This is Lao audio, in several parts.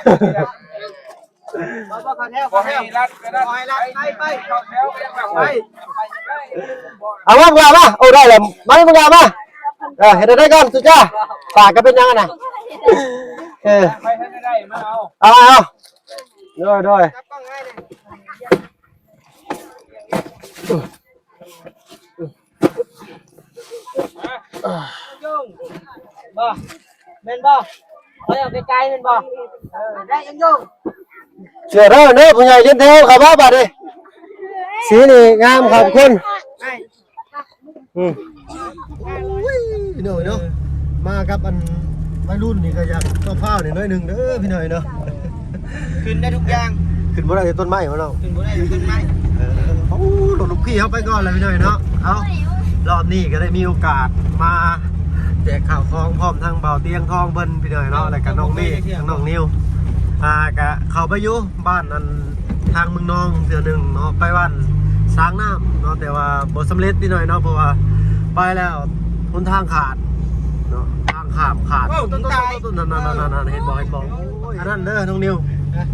ບໍ່ ບໍ່ ເຂົ້າແຖວ ເຂົ້າແຖວ ບໍ່ໃຫ້ລັດກໍໄດ້ ບໍ່ໃຫ້ລັດ ໄປ ໄປ ເຂົ້າແຖວ ໄປ ໄປ ເອົາມາ ມຶງເອົາມາ ໂອ້ ໄດ້ແລ້ວ ມາ ມຶງເອົາມາ ເອີ ເຮັດໄດ້ກ່ອນ ສຸຈ້າ ປາກກໍເປັນຫຍັງຫັ້ນນະ ເອີ ໄປໃຫ້ໄດ້ ມາເອົາ ເອົາ ເອົາ ໂດຍ ໂດຍ. ບໍ່ ແມ່ນບໍ່? ຂ້ອຍເອົາໄກໆ ແມ່ນບໍ່? ເອີ ໄດ້ຍັງຢູ່ ເຊື່ອເດີເນາະ ຜູ້ໃຫຍ່ເລີຍນແຖວເຂົ້າມາບາດນີ້ ສີນີ້ງາມຂອບຄຸນ. ອືມ ໂອ້ຍ ພີ່ນ້ອງເນາະ ມາກັບອັນໄວລຸ້ນນີ້ກໍຢາກມະພ້າວໜ້ອຍໜຶ່ງເດີພີ່ນ້ອງເນາະ ຂຶ້ນໄດ້ທຸກຢ່າງ ຂຶ້ນບໍ່ໄດ້ແຕ່ຕົ້ນໄມ້ເນາະ ຂຶ້ນບໍ່ໄດ້ແຕ່ຕົ້ນໄມ້ ເອີ ໂອ້ ລົດລູກພີ່ເຮົາໄປກ່ອນແລ້ວພີ່ນ້ອງເນາະ ເອົາ ລອບນີ້ກໍໄດ້ມີໂອກາດມາແຈກເຂົ້າຂອງພ້ອມທັງບ່າວຕຽງທອງເພິ່ນພີ່ນ້ອງເນາະ ແລ້ວກໍນ້ອງເມກ ນ້ອງນິວ ອ່າ ກໍເຂົ້າໄປຢູ່ ບ້ານອັນທາງເມືອງນອງເທື່ອໜຶ່ງເນາະ ໄປບ້ານສາງນ້ຳເນາະ ແຕ່ວ່າບໍ່ສຳເລັດພີ່ນ້ອງເນາະ ເພາະວ່າໄປແລ້ວຫົນທາງຂາດເນາະ ທາງຂ້າມຂາດ ໂອ້ ຕົ້ນຕາຍ ນັ້ນໆໆໆ ເຫັນບໍ່ ເຫັນບໍ່ ອັນນັ້ນເດີນ້ອງນິວ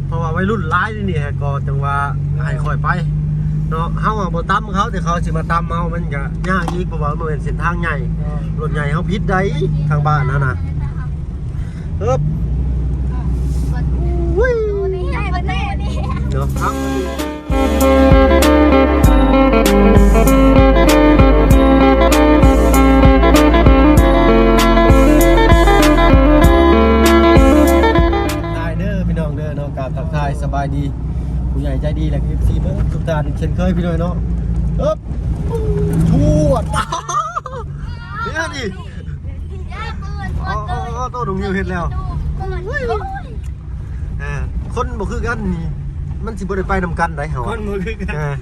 ເພາະວ່າໄວລຸ້ນຫຼາຍນີ້ ກໍຈັ່ງວ່າໃຫ້ຂ້ອຍໄປເນາະ ເຮົາບໍ່ຕຳເຂົາ ແຕ່ເຂົາຊິມາຕຳເຮົາ ມັນກໍຍາກອີກ ເພາະວ່າມັນເປັນເສັ້ນທາງໃຫຍ່ ລົດໃຫຍ່ເຮົາຜິດໄດ໋ ທາງບ້ານຫັ້ນນະ. ເອີບ ເນາະ ໄດ້ເດີພີ່ນ້ອງເດີເນາະ ກາບທັກທາຍສະບາຍດີ ຜູ້ໃຫຍ່ໃຈດີ ແລະ ເອັຟຊີ ເບິດທຸກທ່ານເຊັ່ນເຄີຍພີ່ນ້ອງເນາະ ເອີບ ຈວດ ເຮັດຫຍັງນີ້ ອໍ ໂຕນ້ອງນິວເຮັດແລ້ວ ອ່າ ຄົນບໍ່ຄືກັນນີ້ ມັນຊິບໍ່ໄດ້ໄປນຳກັນໄດ໋ເຮົາ ຄົນບໍ່ຄືກັນ ອ່າ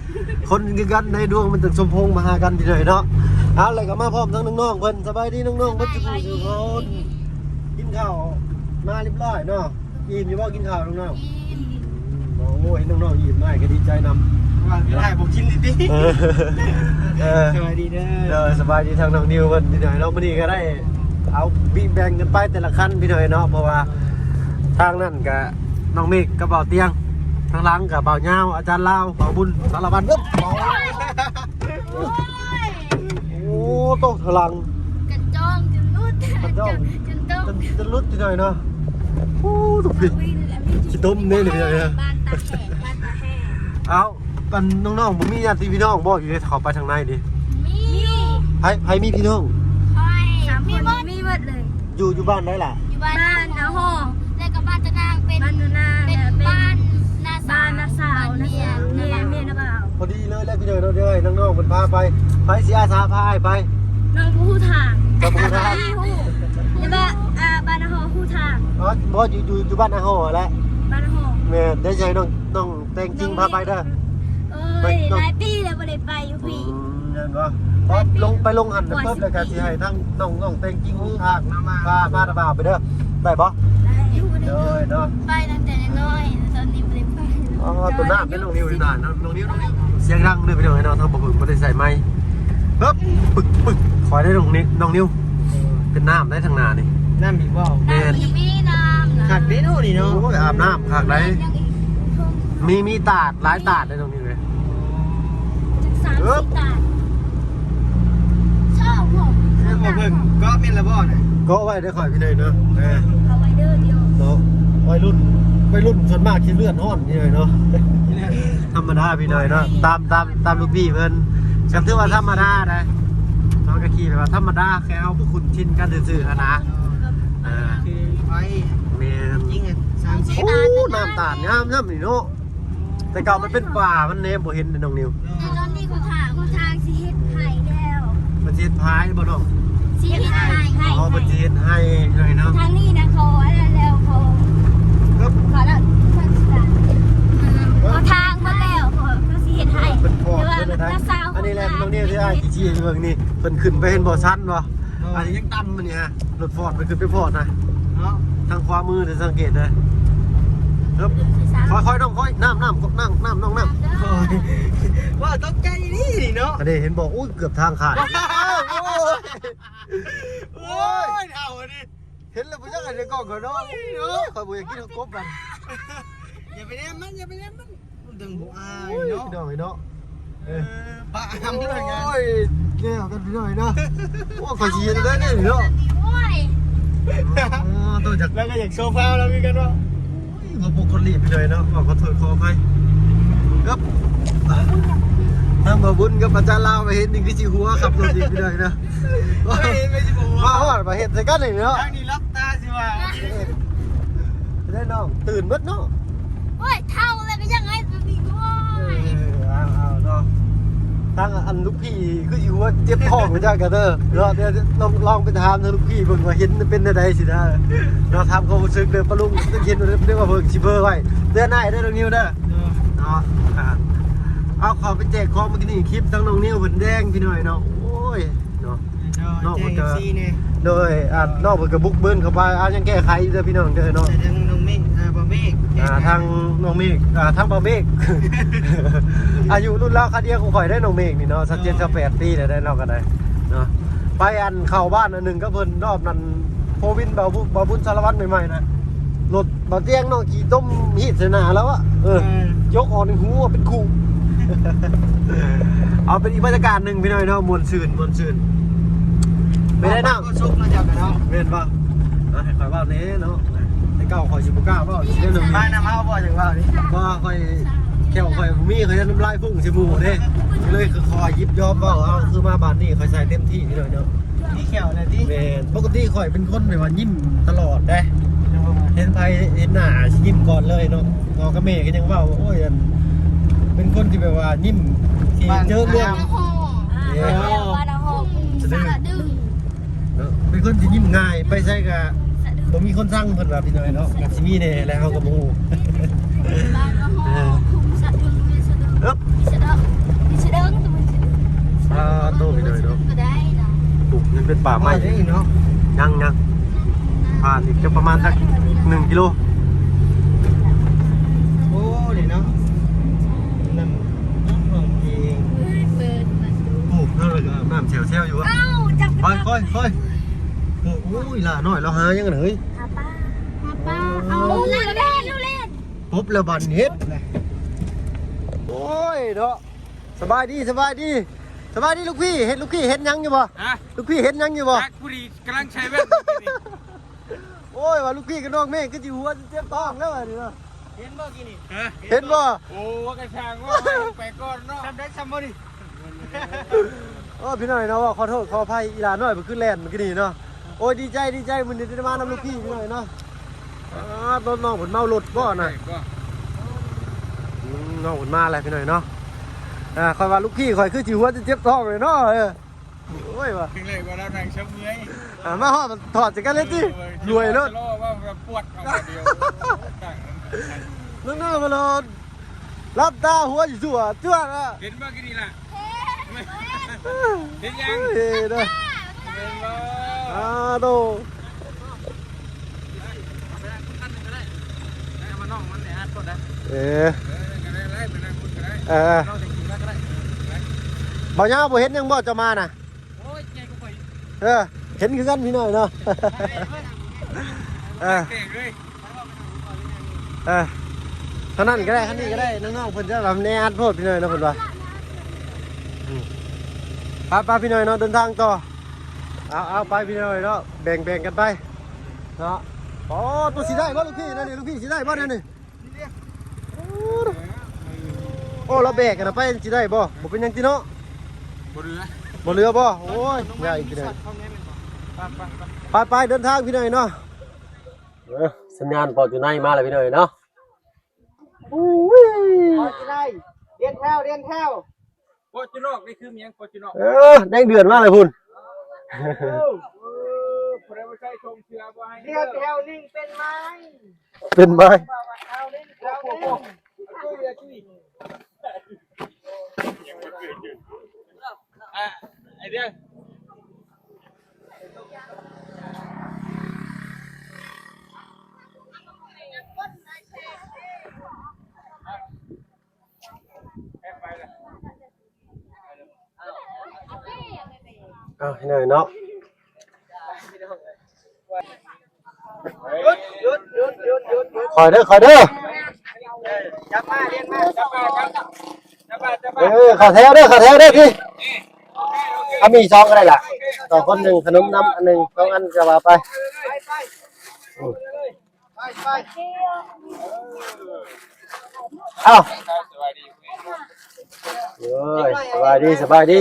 ຄົນຄືກັນໃນດວງມັນຈັ່ງສົມພົງມາຫາກັນພີ່ນ້ອງເນາະ ເອົາ ແລ້ວກໍມາພ້ອມທັງນ້ອງໆເພິ່ນ ສະບາຍດີນ້ອງໆເບິດທຸກຜູ້ທຸກຄົນ ກິນເຂົ້າມາຮຽບຮ້ອຍເນາະ ອີ່ມຢູ່ບໍ່ ກິນເຂົ້ານ້ອງໆ? ອີ່ມ ໂອ້ຍ ນ້ອງໆອີ່ມ ອ້າຍກໍດີໃຈນຳ ວ່າອ້າຍບໍ່ກິນຕິ ເອີ ເອີ ສະບາຍດີເດີ ເດີ ສະບາຍດີທາງນ້ອງນິວເພິ່ນພີ່ນ້ອງເນາະ ມື້ນີ້ກໍໄດ້ ເອົາ ບິງແບ່ງກັນໄປແຕ່ລະຄັນພີ່ນ້ອງເນາະ ເພາະວ່າທາງນັ້ນກະນ້ອງເມກກັບບ່າວຕຽງ ທາງຫຼັງກະບ່າວຍາວ ອາຈານລາວ ບ່າວບຸນ ສາລະວັນ ໂອ້ຍ ໂອ້ ໂຕທາງຫຼັງ ກັນຈອງຈົນຫຼຸດ ກັນຈອງ ຈົນ ຈົນຕົກ ຈົນ ຈົນຫຼຸດຢູ່ໜ້ອຍເນາະ ໂອ້ ທຸກພິດ ຂີ້ຕົມເດ້ນີ້ພີ່ນ້ອງເອີຍ ບ້ານຕາແຂກ ບ້ານຕາແຂກ ເອົາ ອັນນ້ອງໆບໍ່ມີຍາດຕິພີ່ນ້ອງບໍ່ ຢູ່ໃນ ເຂົ້າໄປທາງໃນນີ້? ມີ ໃຜ ໃຜມີພີ່ນ້ອງ? ຂ້ອຍ ສາມຄົນ ມີໝົດ ມີໝົດເລີຍ ຢູ່ ຢູ່ບ້ານໃດລະ? ຢູ່ບ້ານ ບ້ານນາຫໍ ແລ້ວກໍບ້ານຕານາງ ເປັນ ບ້ານນານາງ ເປັນ ເປັນບ້ານນ້າສາວ ບ້ານນ້າສາວ ນ້າສາວ ແມ່ນ ແມ່ນນະບ່າວ ພໍດີເລີຍແຫຼະພີ່ນ້ອງເນາະ ດຽວໃຫ້ນ້ອງໆເພິ່ນພາໄປ ໃຜຊິອາສາພາອ້າຍໄປ? ນ້ອງບໍ່ຮູ້ທາງ ເຈົ້າບໍ່ຮູ້ທາງ ແຕ່ວ່າ ອ່າ ບ້ານນາຫໍຮູ້ທາງ ອໍ ບໍ່ ຢູ່ ຢູ່ ຢູ່ບ້ານນາຫໍຫັ້ນແຫຼະ ບ້ານນາຫໍ ແມ່ນ ດຽວຊິໃຫ້ນ້ອງ ນ້ອງແຕງຈິງພາໄປເດີ ເອີຍ ນ້ອງ ຫຼາຍປີແລ້ວບໍ່ໄດ້ໄປຢູ່ພີ້ ອືມ ແມ່ນບໍ່? ພໍລົງ ໄປລົງຫັ້ນປຶບ ແລ້ວກໍຊິໃຫ້ທາງນ້ອງ ນ້ອງແຕງຈິງພາ ພາ ພານ້າບ່າວໄປເດີ ໄດ້ບໍ່? ໄດ້ຢູ່ ໄດ້ຢູ່ ເດີເນາະ ໄປຕັ້ງແຕ່ນ້ອຍໆ ຕອນນີ້ບໍ່ໄດ້ໄປ ອໍ ໂຕນ້ຳເດ້ນ້ອງນິວນີ້ນະ ນ້ອງ ນ້ອງນິວ ນ້ອງນິວ ສຽງດັງເດີພີ່ນ້ອງເນາະ ທາງບໍ່ເພິ່ນບໍ່ໄດ້ໃສ່ໄມ ປຶບ ປຶກ ປຶກ ຄອຍໄດ້ນ້ອງນິວ ນ້ອງນິວ ເອີ ເປັນນ້ຳໄດ໋ທາງໜ້ານີ້ ນ້ຳອີກບໍ່? ແມ່ນ ນ້ຳຍັງມີນ້ຳນະ ຄັກເດ້ເນາະນີ້ເນາະ ໂອ້ຍ ອາບນ້ຳຄັກໄດ໋ ຍັງອີກ ມີ ມີຕາດ ຫຼາຍຕາດເດ້ນ້ອງນິວເອີຍ ຈັກສາມ ເອີ ສີ່ຕາດ ຊອກບໍ່ ເອີ ບໍ່ເພິ່ງ ເກາະແມ່ນລະບໍ່ນະ ເກາະໄວ້ເດີຂ້ອຍພີ່ນ້ອງເນາະ ເອີ ເກາະໄວ້ເດີ ດຽວເນາະ ໄວລຸ້ນ ໄວລຸ້ນສ່ວນມາກຂີ້ເລືອດຮ້ອນພີ່ນ້ອງເນາະ ທຳມະດາພີ່ນ້ອງເນາະ ຕາມ ຕາມ ຕາມລູກພີ່ເພິ່ນ ກໍຖືວ່າທຳມະດາໄດ໋ ເຮົາກໍຂີ່ແບບວ່າທຳມະດາ ແຄ່ເຮົາບໍ່ຄຸ້ນຊິນກັນຊື່ໆຫັ້ນນະ ເອີ ຄືໄປ ແມ່ນ ຈິງ ສາມສິບ ໂອ້ ນ້ຳຕາດງາມນຳນີ້ເນາະ ແຕ່ເກົ່າມັນເປັນປ່າ ມັນແນມບໍ່ເຫັນເດ້ນ້ອງນິວ ແຕ່ຕອນນີ້ເຂົາຖາງ ເຂົາທາງຊິເຮັດໄຮ່ແລ້ວ ເພິ່ນຊິເຮັດພາຍບໍ່ນ້ອງ? ຊິເຮັດໄຮ່ ອໍ ເພິ່ນຊິເຮັດໄຮ່ເນາະ ທາງນີ້ນະ ເຂົາອັນນັ້ນແລ້ວ ເຂົາ ເຂົາລະ ເຂົາທາງໝົດແລ້ວ ເຂົາ ເຂົາຊິເຮັດໄຮ່ ເພິ່ນພໍ້ ແຕ່ວ່າ ເພິ່ນໄດ້ ອັນນີ້ແຫຼະນ້ອງນິວທີ່ອ້າຍຊິຊີ້ໃຫ້ເບິ່ງນີ້ ເພິ່ນຂຶ້ນໄປເຫັນບໍ່ ຊັນບໍ່? ອັນນີ້ຍັງຕ່ຳ ອັນນີ້ຮະ ລົດຟອດໄປຂຶ້ນໄປຟອດນະ ເນາະ ທາງຂວາມືເດີ ສັງເກດເດີ ເອີ ຄ່ອຍໆນ້ອງ ຄ່ອຍ ນ້ຳ ນ້ຳ ນ້ຳ ນ້ຳ ນ້ອງ ນ້ຳ ວ້າ ຕົກໃຈອີ່ຫຼີນີ້ເນາະ ອັນນີ້ເຫັນບໍ່ ໂອ້ຍ ເກືອບທາງຂາດ ໂອ້ຍ ໂອ້ຍ ເຖົ້າອັນນີ້ ເຫັນແລ້ວບໍ່ຢາກໃຫ້ໄດ້ກ້ອງຂ້ອຍເນາະ ໂອ້ຍ ຂ້ອຍບໍ່ຢາກກິນເຂົ້າກົບບັດ ຢ່າໄປແນມມັນ ຢ່າໄປແນມມັນ ມັນຈັ່ງບໍ່ອາຍເນາະ ໂອ້ຍ ພີ່ນ້ອງເອີຍເນາະ ເອີ ເອີ ປະອຳເລີຍງານ ໂອ້ຍ ແກ້ວກັນພີ່ນ້ອງເນາະ ໂອ້ ຂ້ອຍຊິເຮັດໄດ້ເດ້ນີ້ເນາະ ໂອ້ຍ ອໍ ຕ້ອງຈັກ ແລ້ວກໍຢາກໂຊຟາລາວຄືກັນເນາະ ໂອ້ຍ ບໍ່ປົກກະຕິພີ່ນ້ອງເນາະ ຂໍໂທດຂໍອະໄພ ຄັບ ທາງບ່າວບຸນກັບອາຈານລາວມາເຮັດນີ້ຄືຊິຫົວຂັບລົດອີກພີ່ນ້ອງເນາະ ເຮີ້ຍ ໄປຊິບໍ່ຫົວ ມາຮອດມາເຮັດໃສ່ກັນນີ້ເນາະ ທາງນີ້ຫຼັບຕາຊິວ່າ ເອີ ໄດ້ນ້ອງ ຕື່ນເບິດເນາະ ໂອ້ຍ ເຖົ້າແລ້ວກໍຍັງໃຫ້ຕົວນີ້ ໂອ້ຍ ເອີ ເອົາໆເນາະ ທາງອັນລູກພີ່ຄືຊິຫົວເຈັບທ້ອງຈັກກະເດີເນາະ ດຽວລອງ ລອງໄປຖາມທາງລູກພີ່ເບິ່ງວ່າເຫັນເປັນແນວໃດຊີ້ນະ ເນາະ ຖາມຄວາມຮູ້ສຶກເດີ ປ້າລຸງເຫັນເດ້ວ່າເພິ່ນຊິເບີໄວ້ ເຕືອນອ້າຍເດີນ້ອງນິວເດີ ເອີ ເນາະ ອ່າ ເອົາເຂົ້າໄປແຈກຂອງ ມື້ກີ້ນີ້ຄລິບທາງນ້ອງນິວເພິ່ນແດງພີ່ນ້ອງເນາະ ໂອ້ຍ ເນາະ ນ້ອງເພິ່ນກໍ ໂດຍ ອ່າ ນ້ອງເພິ່ນກໍບຸກບືນເຂົ້າໄປ ອ່າ ຍັງແກ້ໄຂຢູ່ເດີພີ່ນ້ອງເດີເນາະ ແຕ່ທາງນ້ອງເມກ ອ່າ ບ່າວເມກ ອ່າ ທາງນ້ອງເມກ ອ່າ ທາງບ່າວເມກ ອາຍຸລຸ້ນລາວຄາວດຽວກັບຂ້ອຍໄດ໋ ນ້ອງເມກນີ້ເນາະ ຊາວເຈັດ ຊາວແປດປີແລ້ວໄດ໋ ລາວກໍໄດ້ເນາະ ໄປອັນເຂົ້າບ້ານອັນໜຶ່ງກັບເພິ່ນ ຮອບນັ້ນໂຄວິນ ບ່າວບຸ ບ່າວບຸນສາລະວັນໃໝ່ໆນະ ລົດ ບ່າວຕຽງເນາະ ຂີ່ຕົມຮີດໃສ່ໜ້າລາວອະ ເອີ ແມ່ນ ຍົກອອກໃນຫູເປັນຄູ່ ເອົາເປັນອີກບັນຍາກາດໜຶ່ງພີ່ນ້ອງເນາະ ມ່ວນຊື່ນ ມ່ວນຊື່ນ ແມ່ນໄດ໋ນ້ອງ ກໍສຸກເນາະ ເຈົ້າກໍເນາະ ແມ່ນບໍ່ ເອີ ໃຫ້ຂ້ອຍເວົ້າແດ່ເນາະ ແຕ່ເກົ່າຂ້ອຍຊິບໍ່ກ້າເວົ້າ ຊິໄດ້ນຳ ມານຳເຮົາບໍ່ຈັ່ງເວົ້ານີ້ ບໍ່ ຂ້ອຍ ແຂ້ວຂ້ອຍບໍ່ມີ ຂ້ອຍຢ້ານນ້ຳລາຍພຸ່ງໃສ່ໝູ່ເດ້ ກໍເລີຍຂໍຍິບຍອມເວົ້າ ເອົາ ຄືມາບາດນີ້ຂ້ອຍໃສ່ເຕັມທີ່ພີ່ນ້ອງເນາະ ມີແຂ້ວແລ້ວຕິ ແມ່ນ ປົກກະຕິຂ້ອຍເປັນຄົນແບບວ່າຍິ້ມຕະຫຼອດເດ້ ໂດຍ ເຫັນໃຜເຫັນໜ້າຊິຍິ້ມກ່ອນເລີຍເນາະ ພໍ່ກັບແມ່ກໍຍັງເວົ້າ ໂອ້ຍ ອັນ ເປັນຄົນທີ່ແບບວ່າຍິ້ມ ທີ່ເຈີເລື່ອງ ບ້ານນາໂຮງ ເອີ ບ້ານນາໂຮງ ສະດຶ້ງ ສະດຶ້ງ ເນາະ ເປັນຄົນທີ່ຍິ້ມງ່າຍ ໄປໃສກໍ ສະດຶ້ງ ບໍ່ມີຄົນຊັງເພິ່ນວ່າພີ່ນ້ອງເນາະ ກໍຊິມີແດ່ແຫຼະ ເຮົາກໍບໍ່ຮູ້ ບ້ານນາໂຮງ ເອີ ຄຸ້ມສະດຶ້ງ ມີສະດຶ້ງ ເອີ ມີສະດັກ ມີສະເດິງ ແຕ່ມັນສະດຶ້ງ ອ່າ ໂຕ ພີ່ນ້ອງເນາະ ສະດຶ້ງກໍໄດ້ນະ ປູກຍັງເປັນປ່າໄມ້ ອໍ ໄດ້ເນາະ ຍັງ ຍັງ ຜ່ານອີກຈັກປະມານຈັກໜຶ່ງກິໂລ ໂອ້ ນີ້ເນາະ ນັ້ນ ໂອ້ ເຮົາລະກະອາບນ້ຳແຊວໆຢູ່ວະ ເອົ້າ ຈັກໄປ ຄ່ອຍໆ ໂອ້ຍ ຫຼ້ານ້ອຍລາວຫາຫຍັງຫັ້ນເຮີ້ຍ ຫາປາ ຫາປາ ເອົາ ເອົາ ເອົາ ເອົາ ເອົາ ເອົາ ປົບແລ້ວບັດເຮັດ ໂອ້ຍເນາະ ສະບາຍດີ ສະບາຍດີ ສະບາຍດີລູກພີ່ ເຫັນລູກພີ່ເຫັນຫຍັງຢູ່ບໍ່ ຮະ ລູກພີ່ເຫັນຫຍັງຢູ່ບໍ່ ຈັກ ຜູ້ດີກຳລັງໃສ່ແວ່ນ ໂອ້ຍ ວ່າລູກພີ່ກັບນ້ອງເມກຄືຊິຫົວຊິເຈັບທ້ອງແລ້ວອັນນີ້ເນາະ ເຫັນບໍ່ກີ້ນີ້ ຮະ ເຫັນບໍ່ ໂອ້ ກະຊ່າງວ່າ ໃຫ້ໄປກ່ອນເນາະ ຊຳໄດ້ຊຳບໍ່ນີ້ ໂອ້ ພີ່ນ້ອງເນາະ ຂໍໂທດຂໍອະໄພ ອີຫຼ້ານ້ອຍເພິ່ນຄືແລ່ນມື້ກີ້ນີ້ເນາະ ໂອ້ຍ ດີໃຈ ດີໃຈ ມື້ນີ້ໄດ້ມານຳລູກພີ່ພີ່ນ້ອງເນາະ ອ່າ ນ້ອງເພິ່ນເມົາລົດບໍ່ນະ ອືມ ນ້ອງເພິ່ນມາແລ້ວພີ່ນ້ອງເນາະ ອ່າ ຂ້ອຍວ່າລູກພີ່ຂ້ອຍຄືຊິຫົວຊິເຈັບທ້ອງເລີຍເນາະ ເອີ ໂອ້ຍວ່າ ເຖິງເລີຍວ່າລາວນັ່ງຊະເມື່ອຍ ອ່າ ມາຮອດຖອດໃສ່ກັນເລີຍຕິ ເອີ ລວຍໂລດ ວ່າປວດເອົາດຽວ ນ້ອງໆມາໂລດ ຫຼັບຕາຫົວຢູ່ຊົ່ວຈວດອະ ເຫັນບໍ່ກີ້ນີ້ລະ ເຫັນຍັງ ເອີ ເດີ ເຫັນບໍ່ ອ່າ ໂຕ ເອີ ເອີ ເອີ ເອີ ເອີ ເອີ ເອີ ບໍ່ຍາວບໍ່ເຫັນຫຍັງບໍ່ ເຈົ້າມານະ ໂອ້ຍ ໃຫຍ່ກວ່າຂ້ອຍ ເອີ ເຫັນຄືກັນພີ່ນ້ອງເນາະ ເອີ ແຕກເລີຍ ເອີ ເທົ່ານັ້ນກໍໄດ້ ຄັນນີ້ກໍໄດ້ ນ້ອງໆເພິ່ນຈະແບບແອອັດໂພດພີ່ນ້ອງເນາະ ເພິ່ນວ່າ ອືມ ໄປໆ ພີ່ນ້ອງເນາະ ເດີນທາງຕໍ່ ເອົາໆ ໄປພີ່ນ້ອງເນາະ ແບ່ງໆກັນໄປເນາະ ອໍ ໂຕຊິໄດ້ບໍ່ລູກພີ່ ນັ້ນນີ້ ລູກພີ່ຊິໄດ້ບໍ່ນັ້ນນີ້ ໂອ້ ລາວແບກກັນນະໄປ ຊິໄດ້ບໍ່ ບໍ່ເປັນຫຍັງຕິເນາະ ບໍ່ເຫຼືອ ບໍ່ເຫຼືອບໍ່ ໂອ້ຍ ໃຫຍ່ຕິເດ້ ໄປໆ ເດີນທາງພີ່ນ້ອງເນາະ ເອີ ສັນຍານພໍຈູໄນມາແລ້ວພີ່ນ້ອງເນາະ ອູ້ຍ ພໍຈູໄນ ລຽນແຖວ ລຽນແຖວ ພໍຈູນອກນີ້ຄືຫຍັງ ພໍຈູນອກ ເອີ ແດງເດືອດມາແລ້ວພຸ້ນ ເອີ ຜູ້ໃດບໍ່ໃສ່ຖົງເສືອບໍ່ໃຫ້ ລຽນແຖວໜຶ່ງເປັນໄມ້ ເປັນໄມ້ ແຖວໜຶ່ງ ແຖວໜຶ່ງ ອ່ະ ໄອເດີ ເອົາ ໃຫ້ໜ້ອຍເນາະ ຢຸດ ຢຸດ ຢຸດ ຢຸດ ຢຸດ ຄ່ອຍເດີ ຄ່ອຍເດີ. ຈັບມາ ລຽນມາ ຈັບມາ ຈັບມາ ຈັບມາ ເອີ ເຂົ້າແຖວເດີ ເຂົ້າແຖວເດີ ພີ່. ເອົາໝີ່ຊອງກໍໄດ້ລະ ສອງຄົນ ໜຶ່ງ ຂະໜົມນຳອັນໜຶ່ງ ສອງອັນກໍວ່າໄປ. ໄປ ໄປ ອືມ ໄປ ໄປ ເອົ້າ ສະບາຍດີ ເອີຍ ສະບາຍດີ ສະບາຍດີ.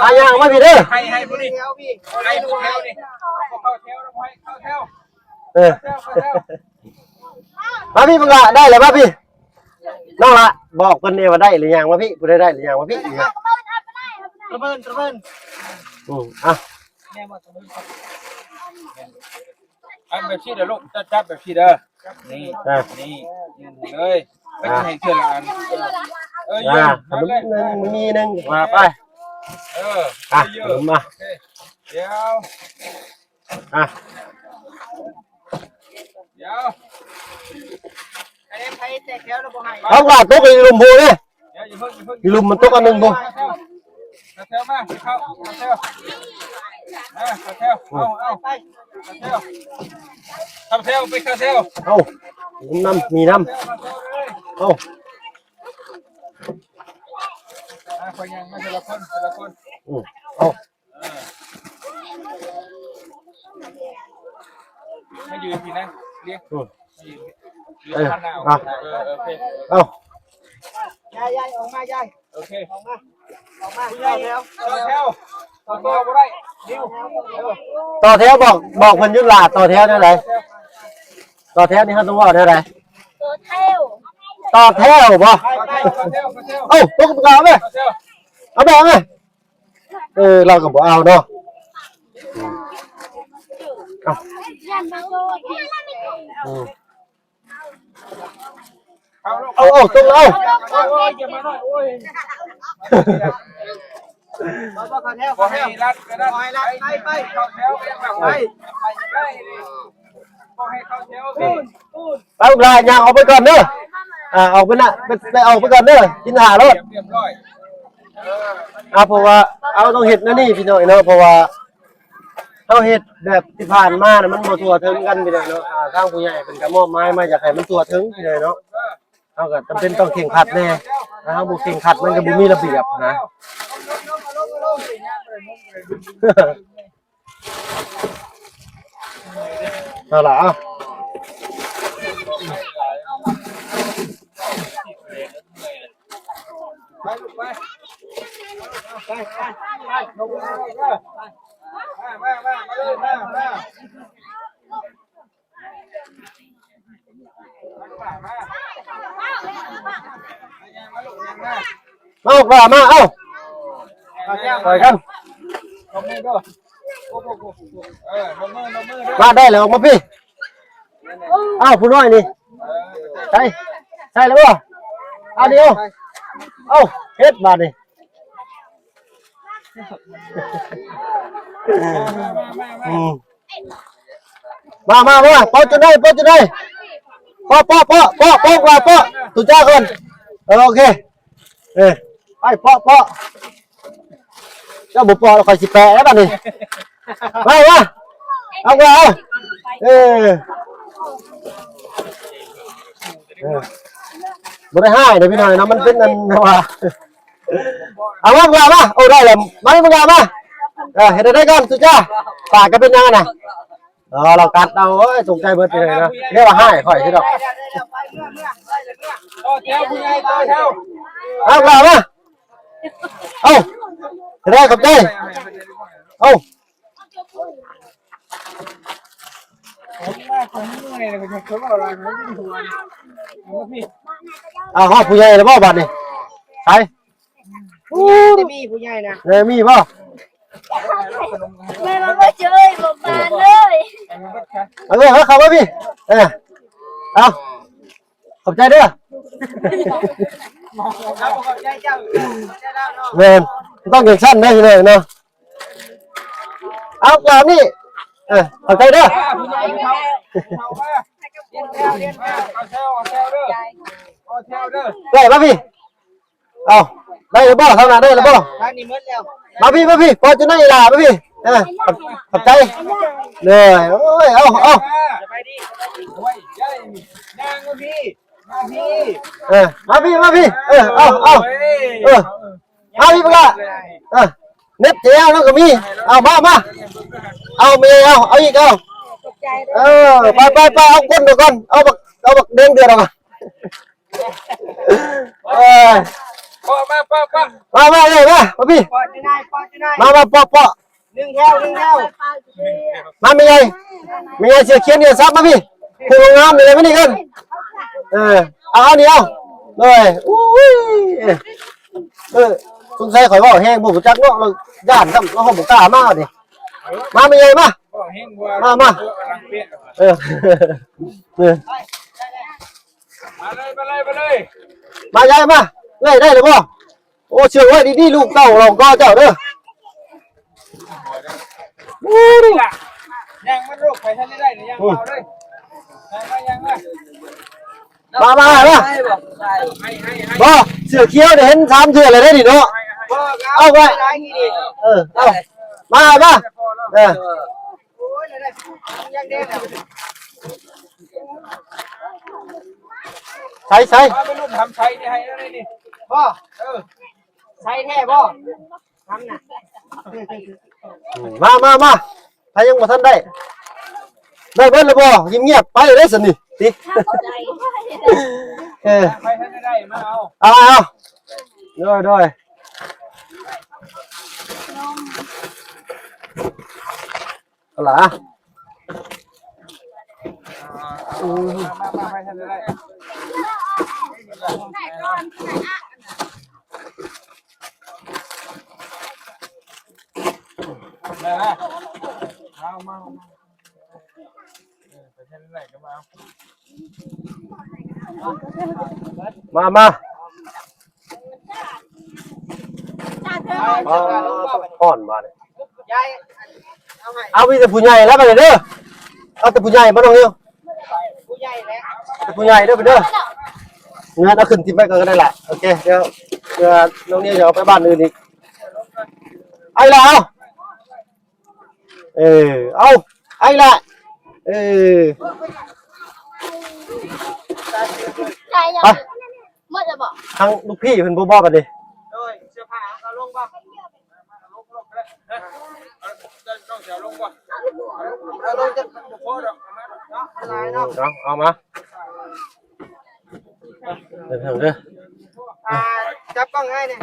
ອ່າ ຍ່າງອອກມາພີ້ເດີ ໃຫ້ ໃຫ້ຜູ້ນີ້ ໃຫ້ຜູ້ແຖວນີ້ ເຂົ້າແຖວ ໃຫ້ເຂົ້າແຖວ ເອີ ເຂົ້າແຖວ ເຂົ້າແຖວ. ມາພີ້ ເພິ່ນກໍໄດ້ແລ້ວ ມາພີ້ ນ້ອງລະ ບອກເພິ່ນແດ່ວ່າໄດ້ຫຼືຍັງ ມາພີ້ ຜູ້ໃດໄດ້ຫຼືຍັງ ມາພີ້ ຕະເບີນ ຕະເບີນ ອືມ ອ່ະ ແມ່ນບໍ່ ຕະເບີນ ອັນແບບຊີ້ເດີລູກ ຈັບ ຈັບແບບຊີ້ເດີ ນີ້ ອ່ະ ນີ້ ນີ້ເລີຍ ອ່ະ ໃຫ້ເທື່ອລະອັນ ເອີ ອ່ະ ຢືນ ຂະໜົມໜຶ່ງ ມີໜຶ່ງ ວ່າໄປ ເອີ ອ່ະ ເອີ ຂະໜົມມາ ໂອເຄ ດຽວ ອ່ະ ດຽວ ອັນນີ້ໃຜແຕກແຖວແລ້ວບໍ່ໃຫ້ ເອົາ ວ່າຕົກຢູ່ລຸ່ມພຸ້ນເດ້ ດຽວ ຢ່າເພິ່ງ ຢ່າເພິ່ງ ຢູ່ລຸ່ມມັນຕົກອັນໜຶ່ງພຸ້ນ ເຂົ້າແຖວ ເຂົ້າແຖວມາ ເຂົ້າ ເຂົ້າແຖວ ມາ ເຂົ້າແຖວ ເອົາ ເອົາ ໄປ ເຂົ້າແຖວ ເຂົ້າແຖວ ໄປເຂົ້າແຖວ ເອົາ ນຳ ມີນຳ ເຂົ້າແຖວ ເຂົ້າແຖວເລີຍ ເອົາ ມາ ຂ້ອຍຍ່າງມາ ທີລະຄົນ ທີລະຄົນ ອືມ ເອົາ ເອີ ມາຢືນພີ້ນະ ລຽນ ອືມ ມາຢືນ ເອີ ຢູ່ທາງໜ້າ ອ່ະ ເອີ ເອີ ໂອເຄ ເອົ້າ ຍາຍ ຍາຍ ອອກມາ ຍາຍ ໂອເຄ ອອກມາ ອອກມາ ຜູ້ໃຫຍ່ ເຂົ້າແຖວ ຕໍ່ແຖວ ຕໍ່ແຖວບໍ່ໄດ້ ດິວ ເອີ ຕໍ່ແຖວ ບອກ ບອກເພິ່ນຢູ່ຫຼ້າ ຕໍ່ແຖວແນວໃດ ຕໍ່ແຖວນີ້ເຮົາຕ້ອງເວົ້າແນວໃດ ຕໍ່ແຖວ ຕໍ່ແຖວບໍ່ ໄປ ໄປ ຕໍ່ແຖວ ຕໍ່ແຖວ ເອົ້າ ຕົກກະເປົາແມ່ ຕໍ່ແຖວ ເອົາແມ່ ເອີ ລາວກໍບໍ່ເອົາເນາະ ອືມ ເອົາ ອືມ ເອົາ ເອົາ ຕົກແລ້ວ ໂອ້ຍ ຢ່າມາໜ້ອຍ ໂອ້ຍ ເຂົ້າແຖວ ເຂົ້າແຖວ ບໍ່ໃຫ້ລັດກໍໄດ້ ບໍ່ໃຫ້ລັດ ໄປ ໄປ ເຂົ້າແຖວ ໄປ ໄປ ບໍ່ໃຫ້ເຂົ້າແຖວ ປູນ ປູນ ໄປ ລູກຫຼານ ຍ່າງອອກໄປກ່ອນເດີ ອ່າ ອອກໄປນະ ໄປ ໄປ ອອກໄປກ່ອນເດີ ກິນຖ້າໂລດ ຮຽບ ຮຽບຮ້ອຍ ອ່າ ເພາະວ່າເຮົາຕ້ອງເຮັດແນວນີ້ພີ່ນ້ອງເນາະ ເພາະວ່າເຮົາເຮັດແບບທີ່ຜ່ານມານະ ມັນບໍ່ທົ່ວເຖິງກັນພີ່ນ້ອງເນາະ ອ່າ ທາງຜູ້ໃຫຍ່ເພິ່ນກໍມອບໝາຍມາ ຢາກໃຫ້ມັນທົ່ວເຖິງພີ່ນ້ອງເນາະ ເຮົາກໍຈຳເປັນຕ້ອງເຄັ່ງຄັດແດ່ ຖ້າເຮົາບໍ່ເຄັ່ງຄັດ ມັນກໍບໍ່ມີລະບຽບນະ. ເອົາລະ ເອົາ ໄປລູກໄປ ໄປ ໄປ ໄປ ລົງມາ ມາ ມາ ມາເລີຍ ມາ ມາ ມາ ມາ ມາ ເອົ້າ ໄປກັນ ລົງມືເດີ ເອີ ລົງມື ລົງມືເດີ ມາໄດ້ແລ້ວ ອອກມາພີ້ ອ້າວ ຜູ້ນ້ອຍນີ້ ໃສ່ ໃສ່ແລ້ວບໍ່ ເອົາ ດຽວ ເອົາ ເຮັດບາດນີ້ ອືມ ມາ ມາ ມາ ເປາະຈຸດໃດ ເປາະຈຸດໃດ ເປາະ ເປາະ ເປາະ ເປາະ ເປາະ ເປາະ ຕຸຈ້າກ່ອນ ເອີ ໂອເຄ ເອີ ໄປ ເປາະ ເປາະ ເຈົ້າບໍ່ເປາະແລ້ວ ຂ້ອຍຊິແປະແລ້ວບາດນີ້ ມາ ມາ ເອົາ ເອົາ ເອີ ເອີ ບໍ່ໄດ້ຮ້າຍເດ້ພີ່ນ້ອງເນາະ ມັນເປັນອັນວ່າ ເອົາມາ ມາ ມາ ໂອ້ ໄດ້ແລ້ວ ມາ ມາ ມາ ເອີ ເຮັດໄດ້ກ່ອນ ຕຸຈ້າ ປາກກໍເປັນຫຍັງນະ ເອີ ລາວກັດເອົາ ໂອ້ຍ ຕົກໃຈເບິດເລີຍນະ ເອີ້ນວ່າຮ້າຍຂ້ອຍຊິດອກ ຕໍ່ແຖວຜູ້ໃຫຍ່ ຕໍ່ແຖວ ເອົາ ມາ ມາ ເອົາ ໄດ້ ຂອບໃຈ ເອົາ ເອົາ ຮອດຜູ້ໃຫຍ່ແລ້ວບໍ່ບາດນີ້ ໃສ ໂອ້ ຈະມີຜູ້ໃຫຍ່ນະ ເອີ ມີບໍ່ ແມ່ນບໍ່ເຈີ ບໍ່ບານເລີຍ ເອົາເລີຍ ເຂົ້າມາພີ້ ເອີ ເອົາ ຂອບໃຈເດີ ຂອບໃຈເຈົ້າ ຂອບໃຈລາວເນາະ ແມ່ນ ຕ້ອງຈັ່ງຊັ້ນເດີພີ່ນ້ອງເນາະ ເອົາ ຕາມນີ້ ເອີ ຂອບໃຈເດີ ເຂົ້າແຖວ ເຂົ້າແຖວເດີ ເຂົ້າແຖວເດີ ໄດ້ມາພີ້ ເອົາ ໄດ້ແລ້ວບໍ່ ທາງໜ້າໄດ້ແລ້ວບໍ່ ທາງນີ້ໝົດແລ້ວ ມາພີ້ ມາພີ້ ພໍຈະໄດ້ລະ ມາພີ້ ເອີ ຂອບ ຂອບໃຈ ເດີ ໂອ້ຍ ເອົາ ເອົາ ສະບາຍດີ ໂອ້ຍ ຍ່າງມາພີ້ ມາພີ້ ເອີ ມາພີ້ ມາພີ້ ເອີ ເອົາ ເອົາ ໂອ້ຍ ເອີ ມາພີ້ບັກຫຼ້າ ເອີ ເນັບແຖວເນາະ ກໍມີ ເອົາ ມາ ມາ ເອົາ ແມ່ໃຫຍ່ ເອົາ ເອົາອີກ ເອົາ ເອີ ໄປ ໄປ ໄປ ເອົາກົ້ນເອົາກ່ອນ ເອົາບັກ ເອົາບັກແດງເດືອດເອົາກ່ອນ ເອີ ເປາະມາ ເປາະ ເປາະ ມາ ມາເລີຍ ມາ ມາພີ້ ເປາະຢູ່ໃນ ເປາະຢູ່ໃນ ມາ ມາ ເປາະ ເປາະ ໜຶ່ງແຖວ ໜຶ່ງແຖວ ມາແມ່ໃຫຍ່ ແມ່ໃຫຍ່ເສື້ອຂຽວນີ້ ສັບມາພີ້ ຜູ້ງາມໆນີ້ແຫຼະ ມານີ້ກັນ ເອີ ເອົາ ເອົານີ້ ເອົາ ໂດຍ ອຸ້ຍ ເອີ ສົງໄສຂ້ອຍເວົ້າແຮງ ບໍ່ຮູ້ຈັກເນາະ ລາວຢ້ານຊ້ຳ ລາວບໍ່ກ້າມານີ້ ມາແມ່ໃຫຍ່ ມາ ມາ ມາ ເອີ ເອີ ມາເລີຍ ມາເລີຍ ມາເລີຍ ມາຍາຍມາ ເອື້ອຍໄດ້ແລ້ວບໍ່? ໂອ້ ເຊື່ອງໄວ້ດີໆ ລູກເຕົ້າລອງກໍເຈົ້າເດີ ນີ້ລະ ຍ່າງມັນລູກ ໃຜທັນໄດ້ໄດ້ນີ້ ຍ່າງເອົາເລີຍ ຍ່າງມາ ຍ່າງມາ ມາ ມາ ມາ ໃຫ້ ໃຫ້ ໃຫ້ ບໍ່ ເສື້ອຂຽວໄດ້ເຫັນສາມເທື່ອແລ້ວເດ້ນີ້ເນາະ ບໍ່ ເອົາໄວ້ ເອົາ ເອີ ເອົາ ມາ ມາ ເອີ ໂອ້ຍ ໄດ້ ຍັງເດ້ ໃສ່ ໃສ່ ເອົາໄປລຸ້ນທຳໃສ່ນີ້ໃຫ້ແລ້ວນີ້ ບໍ່ ເອີ ໃສ່ແທ້ບໍ່ ທຳນະ ອືມ ມາ ມາ ມາ ໃຜຍັງບໍ່ທັນໄດ້ ໄດ້ເບິດແລ້ວບໍ່? ງຽບໆ ໄປເດ້ຊັ້ນນີ້ ຕິ ເອີ ໃຜທັນໄດ້ ມາເອົາ ເອົາ ເອົາ ໂດຍ ໂດຍ ເອົາລະ ມາ ມາ ມາ ໃຜທັນໄດ້ ໄດ້ລະ ເອົາ ມາ ມາ ເອີ ໄປທາງໃດກໍມາ ມາ ມາ ຮ້ອນບາດນີ້ ຍາຍ ເອົາໃຫ້ ເອົາມີແຕ່ຜູ້ໃຫຍ່ແລ້ວບາດນີ້ເດີ ເອົາແຕ່ຜູ້ໃຫຍ່ບໍ່ນ້ອງນິວ ຜູ້ໃຫຍ່ແຫຼະ ແຕ່ຜູ້ໃຫຍ່ເດີ ເດີ ເງິນເອົາຂຶ້ນຖິ້ມໄວ້ກ່ອນກໍໄດ້ລະ ໂອເຄ ດຽວ ເພື່ອນ້ອງນິວຈະເອົາໄປບ້ານອື່ນອີກ ເອົາລະ ເອົາ ເອີ ເອົາ ໄອ້ລະ ເອີ ໃສ່ຫຍັງ ໄປ ໝົດແລ້ວບໍ່? ທາງລູກພີ່ເພິ່ນບໍ່ບອກກັນເດ້ ໂດຍ ເສື້ອຜ້າເອົາລົງບໍ່? ເອົາລົງຈັກບໍ່ພໍດອກ ເອົາມາເນາະ ເອົາ ເອົາມາ ເດີ ເດີ ອ່າ ຈັບກ້ອງໃຫ້ແດ່.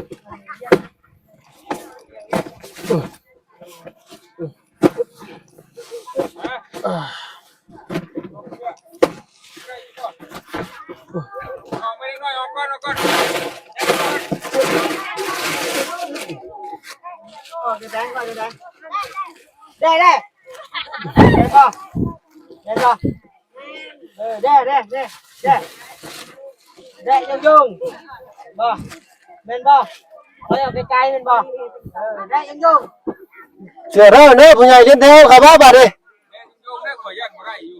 ອອກໄປເລັກນ້ອຍ ອອກກ່ອນ ອອກກ່ອນ ອອກແດງໆ ອອກແດງໆ ໄດ້ ໄດ້ ເຫັນບໍ່ ເຫັນບໍ່? ເອີ ແດ່ ແດ່ ແດ່ ແດ່ ແດ່ຍົງໆ ບໍ່ ແມ່ນບໍ່? ຂ້ອຍອອກໄກໆ ແມ່ນບໍ່? ເອີ ແດ່ຍົງໆ ເຊື່ອເດີ ເດີ ຜູ້ໃຫຍ່ລຽນແຖວເຂົ້າມາບາດນີ້ ແດ່ຍົງໆ ເດີ ຂ້ອຍຢ້ານບໍ່ໄດ້ຢູ່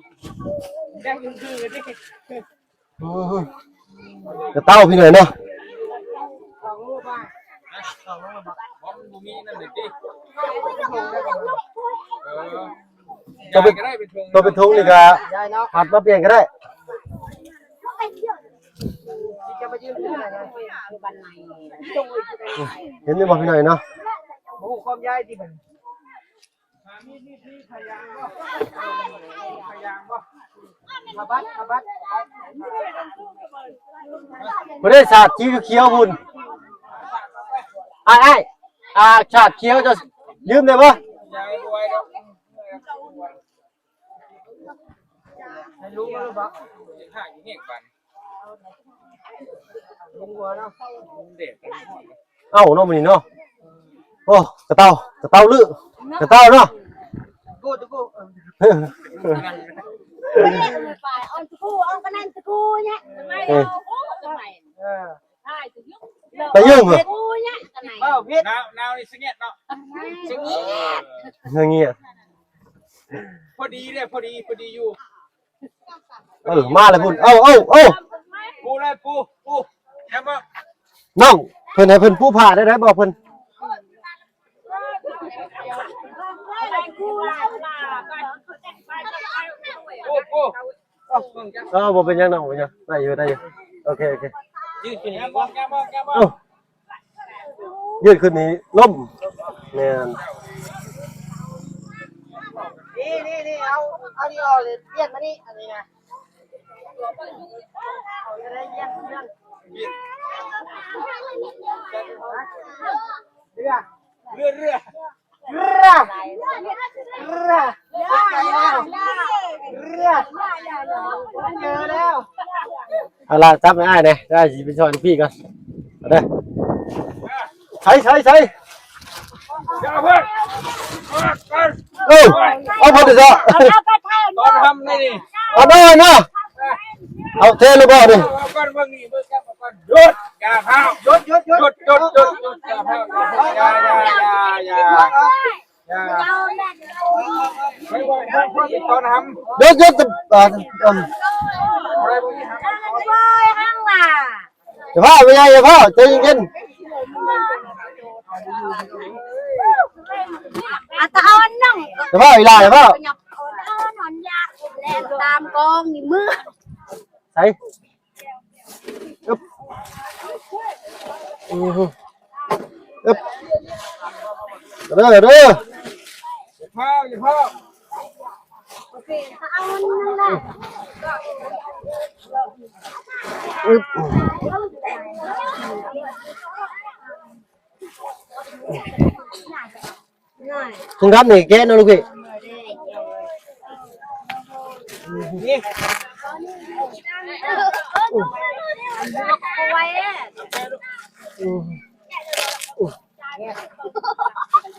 ແດ່ຍົງໆ ເດີ ອືມ ກະເຕົ້າພີ່ນ້ອງເນາະ ບໍ່ ມັນບໍ່ມີນັ້ນເດ ເອີ ເອົາເປັນ ເອົາເປັນຖົງນີ້ກະ ຍາຍເນາະ ຜັດມາປ່ຽນກະໄດ້ ເຫັນຢູ່ບໍ່ພີ່ນ້ອງເນາະ ບໍ່ຮູ້ຄວາມຍາຍຕິ ບໍ່ໄດ້ສາດສີຂຽວພຸ້ນ ອ້າຍ ອ້າຍ ອ່າ ສາດຂຽວເຈົ້າຢືມໄດ້ບໍ່? ໃຫ້ລຸງເອົາບໍ່? ເອົາເນາະມື້ນີ້ເນາະ ໂອ້ ກະເຕົ້າ ກະເຕົ້າລື ກະເຕົ້າເນາະ ເອີ ໄປຍົງເອີ ໜາວ ໜາວນີ້ສະຫງຽດເນາະ ສະຫງຽດ ສະຫງຽດ ພໍດີເດ້ ພໍດີ ພໍດີຢູ່ ເອີ ມາແລ້ວພຸ້ນ ເອົາ ເອົາ ເອົາ ປູເລີຍ ປູ ປູ ແມ່ນບໍ່? ນ້ອງ ເພິ່ນໃຫ້ເພິ່ນປູຜ້າໄດ້ ໄດ້ບໍ່ເພິ່ນ? ປູ ປູ ເອີ ບໍ່ເປັນຫຍັງດອກ ບໍ່ເປັນຫຍັງ ໄດ້ຢູ່ ໄດ້ຢູ່ ໂອເຄ ໂອເຄ ຢືດຂຶ້ນນີ້ບໍ່? ເອົ້າ ຢືດຂຶ້ນນີ້ລົ້ມ ແມ່ນ ນີ້ ນີ້ ນີ້ ເອົາ ເອົານີ້ອອກເລີຍ ປ່ຽນມານີ້ ອັນນີ້ນະ ເຮືອ ເຮືອ ເຮືອ ເຮືອ ເຮືອ ເຮືອ ເຈີແລ້ວ ເອົາລະ ຈັບໃຫ້ອ້າຍແດ່ ອ້າຍຊິໄປຊ່ອຍລູກພີ່ກ່ອນ ເອົາເດີ ໃສ່ ໃສ່ ໃສ່ ເອີ ເອົາເພິ່ນເດາະ ຕອນທຳນີ້ ເອົາໜ້ອຍເນາະ ເອົາແທ້ຫຼືບໍ່ນີ້ ເອົາກ່ອນເບິ່ງນີ້ ເບິ່ງກັບເອົາກ່ອນ ຢຸດ ຢ່າພ້າວ ຢຸດ ຢຸດ ຢຸດ ຢຸດ ຢຸດ ຢຸດ ຢ່າພ້າວ ຢ່າ ຢ່າ ຢ່າ ຢ່າ ຢ່າ ຢ່າ ໄປເບິ່ງເພິ່ນຕອນທຳ ຢຸດ ຢຸດ ອ່າ ອືມ ໄປເບິ່ງນີ້ ໂອ້ຍ ຫັ້ນລະ ຢ່າພ້າວ ແມ່ໃຫຍ່ ຢ່າພ້າວ ໃຈເຢັນໆ ອາດຈະເອົາອັນໜຶ່ງ ຢ່າພ້າວ ອີຫຼ້າ ຢ່າພ້າວ ເອົາອັນໜຶ່ງ ແລ່ນຕາມກອງນີ້ມື ໃສ່ ອຶບ ອືຮຶ ອຶບ ເດີ ເດີ ຢ່າພ້າວ ຢ່າພ້າວ ໂອເຄ ເອົາອັນໜຶ່ງລະ ອຶບ ຖົງດຳນີ້ແກະເນາະລູກພີ່ ນີ້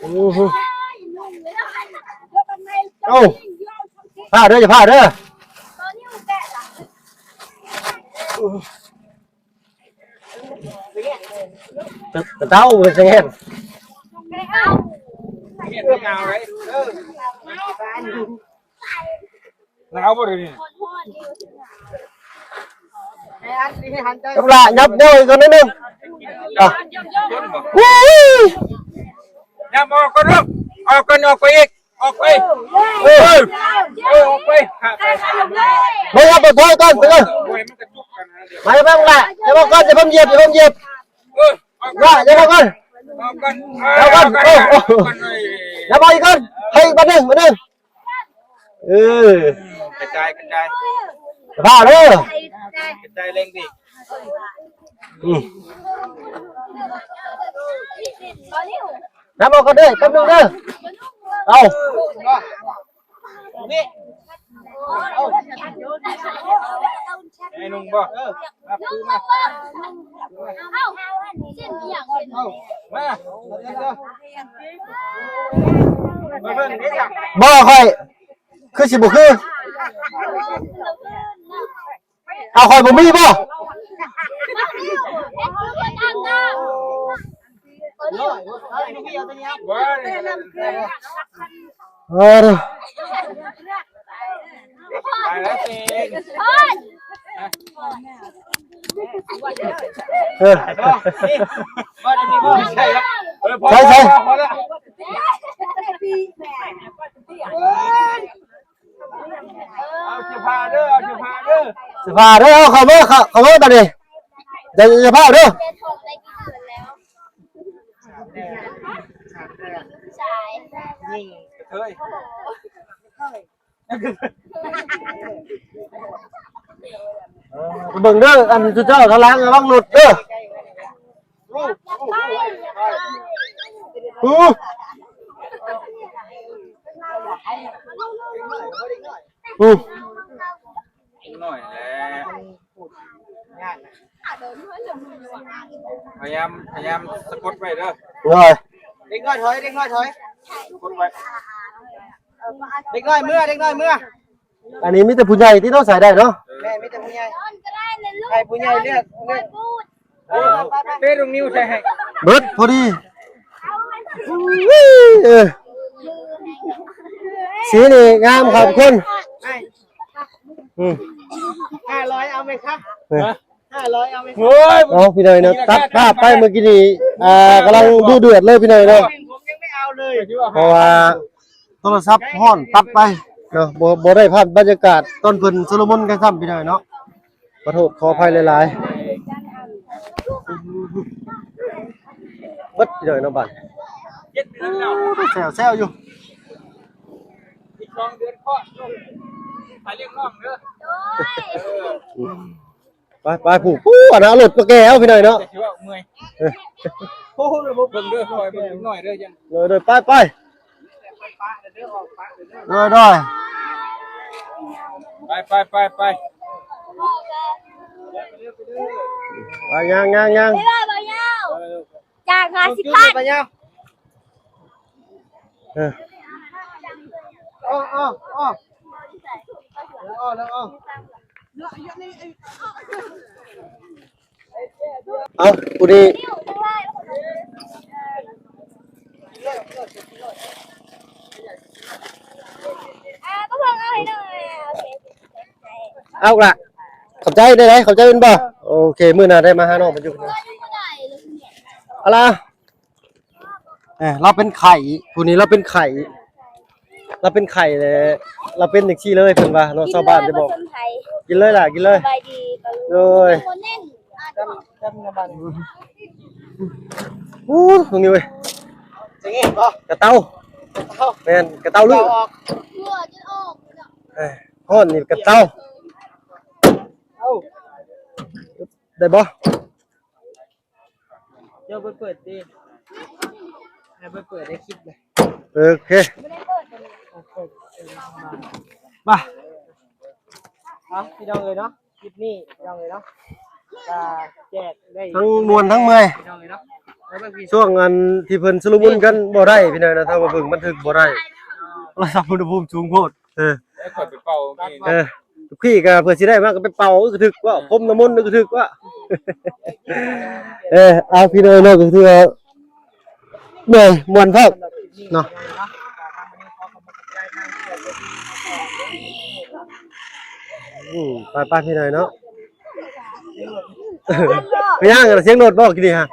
ອືຮຶ ເອົ້າ ພ້າວເດີ ຢ່າພ້າວເດີ ກະເຕົ້າເພິ່ນຊິເຮັດ ໜາວບໍ່ດຽວນີ້ ກຳລະຫຍັບແນວອີກກ່ອນໜ້ອຍໜຶ່ງ ອ່ະ ຫຍັບອອກກ່ອນລູກ ອອກກ່ອນ ອອກໄປອີກ ອອກໄປ ເອີ ເອີ ເອີ ອອກໄປ ບໍ່ ຢ່າໄປ ຖອຍກ່ອນ ຖອຍກ່ອນ ໂອ້ຍ ມັນກະຈຸກກັນນະ ໄປເບິ່ງລະ ຢ່າເວົ້າກ່ອນ ຢ່າເພີ່ມຢຽບ ຢ່າເພີ່ມຢຽບ ເອີ ອອກກ່ອນ ຢ່າເວົ້າກ່ອນ ອອກກ່ອນ ເອີ ອອກກ່ອນ ເອີ ເອີ ເອີ ຢ່າເວົ້າອີກກ່ອນ ໃຫ້ອີກບາດໜຶ່ງ ບາດໜຶ່ງ ເອີ ກະຈາຍ ກະຈາຍ ຢ່າພ້າວເດີ ກະຈາຍແຮງດີ ອືມ ນັບອອກກ່ອນເດີ ແປັບໜຶ່ງເດີ ເອົາ ນີ້ ເອົາ ໃຫ້ນຸ່ງບໍ່? ເອີ ມາ ເອົາ ມາ ມາເບິ່ງນີ້ຈ້ະ ບໍ່ ຂ້ອຍ ຄືຊິບໍ່ຄື ເອົາ ຂ້ອຍບໍ່ມີບໍ່? ເອີ ເອີ ໃສ່ ໃສ່ ພໍແລ້ວ ພໍແລ້ວ ເອົາເສື້ອຜ້າເດີ ເອົາເສື້ອຜ້າເດີ ເສື້ອຜ້າເດີ ເອົາເຂົ້າມາ ເຂົ້າ ເຂົ້າມາຕອນນີ້ ຢ່າ ຢ່າພ້າວເດີ ເບິ່ງເດີ ອັນຊຸມເຈົ້າທາງຫຼັງລະວັງລົດເດີ. ອື ອື ເດັກນ້ອຍແຫຼະ ພະຍາຍາມ ພະຍາຍາມສະກົດໄວ້ເດີ ເດັກນ້ອຍຖອຍ ເດັກນ້ອຍຖອຍ ສະກົດໄວ້ ເດັກນ້ອຍເມືອ ເດັກນ້ອຍເມືອ. ອັນນີ້ມີແຕ່ຜູ້ໃຫຍ່ທີ່ເນາະ ສາຍໄດ້ເນາະ ແມ່ນ ມີແຕ່ຜູ້ໃຫຍ່ ໃຫ້ຜູ້ໃຫຍ່ເລືອກ ເລືອກ ເອີ ເຕະລົງນິ້ວໃສ່ໃຫ້ ເບິດພໍດີ ເອີ ສີນີ້ງາມຂອບຄຸນ ອື ຫ້າຮ້ອຍເອົາໄໝຄະ ເອີ ຫ້າຮ້ອຍເອົາໄໝຄະ ໂອ້ຍ ເອົາ ພີ່ນ້ອງເນາະ ຕັດພາບໄປເມື່ອກີ້ນີ້ ອ່າ ກຳລັງດຸເດືອດເລີຍ ພີ່ນ້ອງເນາະ ເພາະວ່າ ໂທລະສັບຮ້ອນ ຕັດໄປ ເນາະ ບໍ່ ບໍ່ໄດ້ພາບບັນຍາກາດຕອນເພິ່ນຊຸລະມຸນກັນຊ້ຳ ພີ່ນ້ອງເນາະ. ຂໍໂທດຂໍອະໄພຫຼາຍໆ ເບິດພີ່ນ້ອງເນາະ ບາດ ເຈັດເດືອນແລ້ວ ໂອ້ ແຊວໆຢູ່ ອີກສອງເດືອນຄອດລູກ ໄປລ້ຽງນ້ອງເດີ. ໄປໆ ຜູ້ ຜູ້ ອັນນັ້ນເອົາລົດມາແກ່ເອົາ ພີ່ນ້ອງເນາະ ແຕ່ຖືວ່າເມື່ອຍ ເອີ ໂອ້ໂຫ ເບິ່ງເດີ ຄອຍເບິ່ງເດັກນ້ອຍເດີ ຍັງ ໂດຍໆ ໄປໆ ໂດຍໆ ໄປໆໆໆ ໄປ ຍ່າງໆໆ ຈາກຫ້າສິບພັນ ເອີ ເອົາ ຜູ້ນີ້ ເອົາລະ ຂອບໃຈໄດ້ ຂອບໃຈເປັນບໍ່? ໂອເຄ ມື້ໜ້າໄດ້ມາຫານ້ອງເພິ່ນຢູ່ ເອົາລະ. ເອີ ລາວເປັນໄຂ້ ຜູ້ນີ້ລາວເປັນໄຂ້ ລາວເປັນໄຂ້ແຫຼະ ລາວເປັນຈັ່ງຊີ້ເລີຍ ເພິ່ນວ່າເນາະ ຊາວບ້ານໄດ້ບອກ. ກິນເລີຍ ບໍ່ສົນໃຜ ກິນເລີຍລະ ກິນເລີຍ ສະບາຍດີ ໂດຍ ໂອ້ ຕົງນີ້ເວີຍ ກະເຕົາ ກະເຕົາ ແມ່ນ ກະເຕົາເລືອດ ເຫຼືອຈົນອອກ ເອີ ຮ້ອນນີ້ກະເຕົາ ເອົາ ໄດ້ບໍ່? ເຈົ້າໄປເປີດຕິ ໃຫ້ໄປເປີດໃນຄລິບເລີຍ ເອີ ໂອເຄ ມາ ເອົາ ພີ່ນ້ອງເອີຍເນາະ ຄລິບນີ້ພີ່ນ້ອງເອີຍເນາະ ກະແຈກໄດ້ ທັງມ່ວນທັງເມື່ອຍ ພີ່ນ້ອງເອີຍເນາະ ຊ່ວງອັນທີ່ເພິ່ນຊຸລະມຸນກັນບໍ່ໄດ້ ພີ່ນ້ອງເນາະ ຖ້າວ່າເບິ່ງບັນທຶກບໍ່ໄດ້ ໂທລະສັບອຸນຫະພູມສູງໂພດ. ເອີ ຂ້ອຍໄປເປົ່າ ເອີ ທຸກທີ່ກໍເພື່ອຊິໄດ້ມາກໍໄປເປົ່າ ອຶກກະທຶກວ່າ ພົມນ້ຳມົນ ອຶກກະທຶກວ່າ ເອີ ເອົາ ພີ່ນ້ອງເນາະ ກໍຄືວ່າເມື່ອຍມ່ວນພ້ອມເນາະ. ອືມ ໄປໆ ພີ່ນ້ອງເນາະ ເປັນຫຍັງ ສຽງລົດບໍ່ກີ້ນີ້ຮະ?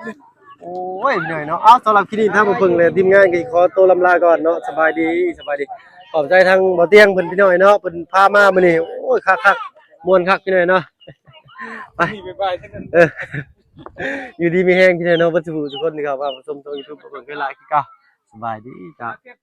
ໂອ້ຍ ເມື່ອຍເນາະ. ເອົາ ສຳລັບຄລິບນີ້ ທາງບໍ່ເພິ່ງ ແລະ ທີມງານກໍຂໍໂຕລຳລາກ່ອນເນາະ. ສະບາຍດີ ສະບາຍດີ. ຂອບໃຈທາງບໍ່ຕຽງເພິ່ນພີ່ນ້ອງເນາະ ເພິ່ນພາມາມື້ນີ້. ໂອ້ຍ ຄັກໆ ມ່ວນຄັກພີ່ນ້ອງເນາະ. ໄປ ເອີ ຢູ່ດີມີແຮງພີ່ນ້ອງເນາະ ເບິດສູ່ຜູ້ສູ່ຄົນທີ່ເຂົ້າມາຊົມຊ່ອງຢູທູບຂອງເພິ່ນຫຼາຍຄືເກົ່າ. ສະບາຍດີເຈົ້າ.